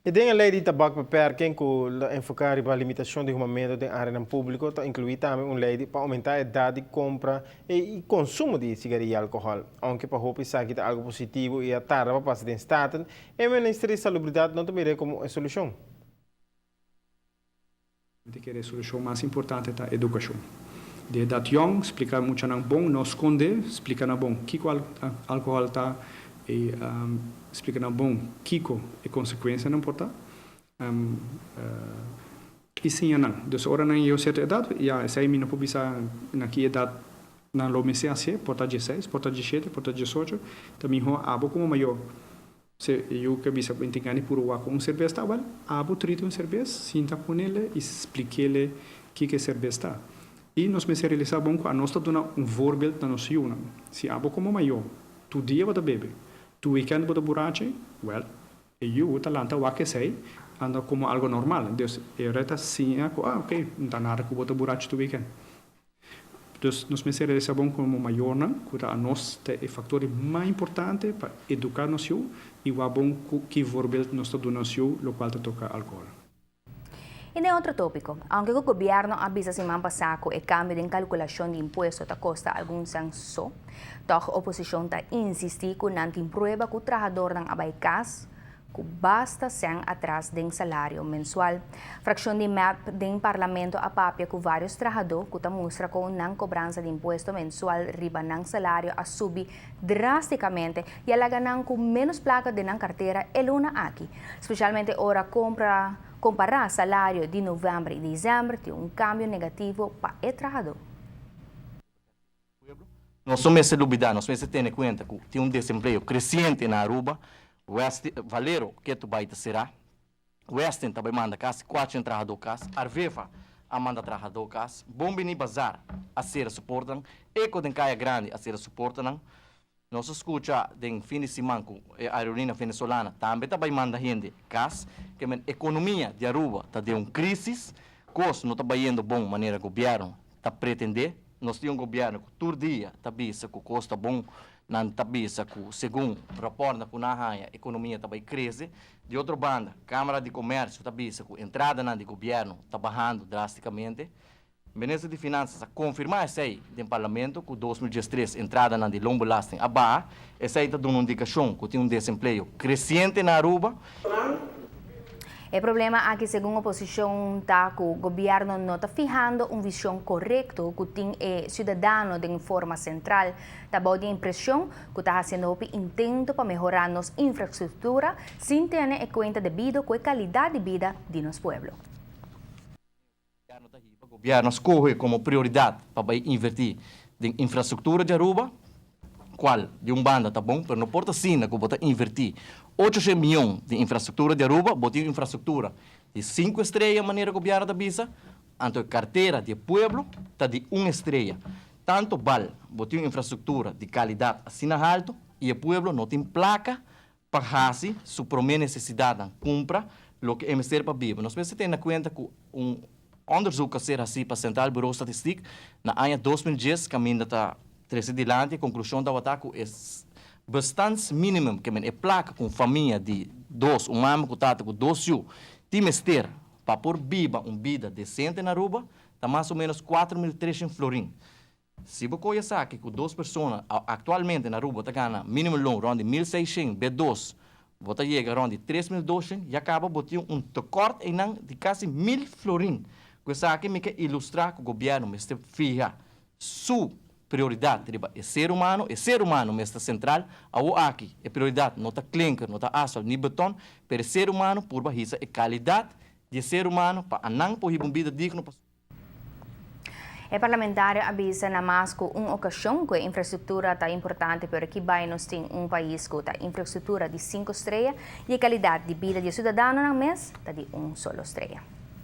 I den e lei di tabakbeperking ku lo enfoká riba limitashon di humamentu den áreanan públiko ta inkluí tambe un lei pa oumentá edat di kompra i konsumo di sigaria i alkohòl. Ounke pa hopi esaki ta algu positivo i a tarda pa pasa den Staten, e Minister di Salubridat no ta mir'é komo e solushon. Mi ta kere e solushon mas importante ta edukashon. Di edat yòn, splika muchanan bon, no skonde, splika nan bon kiko alkohòl ta i splika nan bon kiko e konsekuensianan por ta i siña nan. Dus ora nan yega un sierto edat, ya esei mi no por bisa na ki edat nan lo mester hasié, por ta dieseis, por ta diesshete, por ta diesocho, ta mihó abo komo mayor. Si e yu ke bisa ku e tin gana di puru wak un serbes ta, wèl, abo trite un serbes, sinta ku nele i splik'ele kiko e serbes ta. I nos mester realisá bon ku anos ta duna un voorbeeld na nos yunan. Si abo komo mayó tur dia bo ta bebe, tur wikènt bo ta burachi, wèl, e yu ta lanta wak esei anda komo algo normal. Dus e ora ta siña ku, ah, oké, no ta nada ku bo ta burachi tur wikènt. Dus nos mester realisa bon komo mayornan ku ta anos ta e faktor di mas importante pa eduká nos yu i wak bon ku ki voorbeeld nos ta duna nos yu lokual ta toka alkohòl. I den otro tópiko, aunke ku gobièrnu a bisa siman pasá ku e kambio den kalkulashon di impuesto ta kosta algun sèn so, tòg oposishon ta insistí ku nan tin prueba ku trahadornan a bai kas ku basta sèn atras den salario mensual. Frakshon di mep den Parlamento a papia ku vários trahadó ku ta mustra kon nan kobransa di impuesto mensual riba nan salario a subi drástikamente i a laga nan ku ménos plaka den nan kartera e luna aki. Spesialmente ora kompra kompará salario di novèmber i desèmber tin un kambio negativo pa e trahadó. Nos no mester lubida, nos mester tene cuenta cu tin un desempleo creciente na Aruba. West, Valero ketu bay ta cera. Westin ta bay manda casi cuatrocientos trahador cas. Arvefa a manda trahador cas. Bon Bini Bazar a cera su portanan. Eco den Caya Grandi a cera su portanan. Nos a scucha den fin di siman cu e aerolínea venezolana tambe ta bay manda hende cas. Ke men economia di Aruba ta den un crisis. Cos no ta bayendo bon manera gobierno ta pretende. Nos tin un gobierno cu tur dia ta bisa cu cos ta bon, nan ta bisa cu segun raportnan cu nan haya economia ta bay crece. Di otro banda, Camara di Comercio ta bisa cu entradanan di gobierno ta bahando drasticamente. Minister di Finanzas a confirma esey den Parlamento cu 2013 entradanan di loonbelasting a baha. Esey ta duna un indicacion cu tin un desempleo creciente na Aruba. E problema aki segun oposicion ta cu gobierno no ta fihando un vision corecto cu tin e ciudadano den forma central. Ta bao di impresion cu ta haciendo hopi intento pa mehora nos infrastructura sin tene e cuenta debido cu e calidad di bida di nos pueblo. Gobierno scoge como prioridad pa bay inverti den infrastructura di Aruba, cual di un banda ta bon, pero no por ta asina cu bo ta inverti 800 miyon den infrastructura di Aruba, bo tin un infrastructura di cinco estrella manera gobierno ta bisa, anto e cartera di e pueblo ta di un estrella. Tanto bal bo tin un infrastructura di calidad asina halto y e pueblo no tin placa pa hasi su promé nesesidatnan, kumpra loke e mester pa biba. Nos mester tene na kuenta ku un onderzoek a ser hasí pa Centraal Bureau Statistiek na aña 2010 kaminda ta trese dilanti e konklushon tabata ku e bestandsminimum, ke men e plaka ku un famia di dos, un mama ku tata ku dos yu, tin mester pa por biba un bida desente na Aruba ta mas o ménos 4300 florin. Si bo koe esaki ku dos persona aktualmente na Aruba ta gana minimumloon rond di 1600 be dos bo ta yega rond di 3200 ya kaba bo tin un tekort einan di kasi 1000 florin. Ku esaki mi ke ilustra ku gobièrnu mester fiha su prioridat riba e ser humano, e ser humano mester sentral, awo aki e prioridat no ta klinker, no ta asfalt ni beton, pero e ser humano purba hisa e kalidat di e ser humano pa anan por hiba un bida digno pa. E parlamentario a bisa na mas ku un okashon ku e infrastruktura ta importante pero ki bai nos tin un pais ku ta infrastruktura di sinku strea i e kalidat di bida di e siudadanonan mes ta di un solo strea.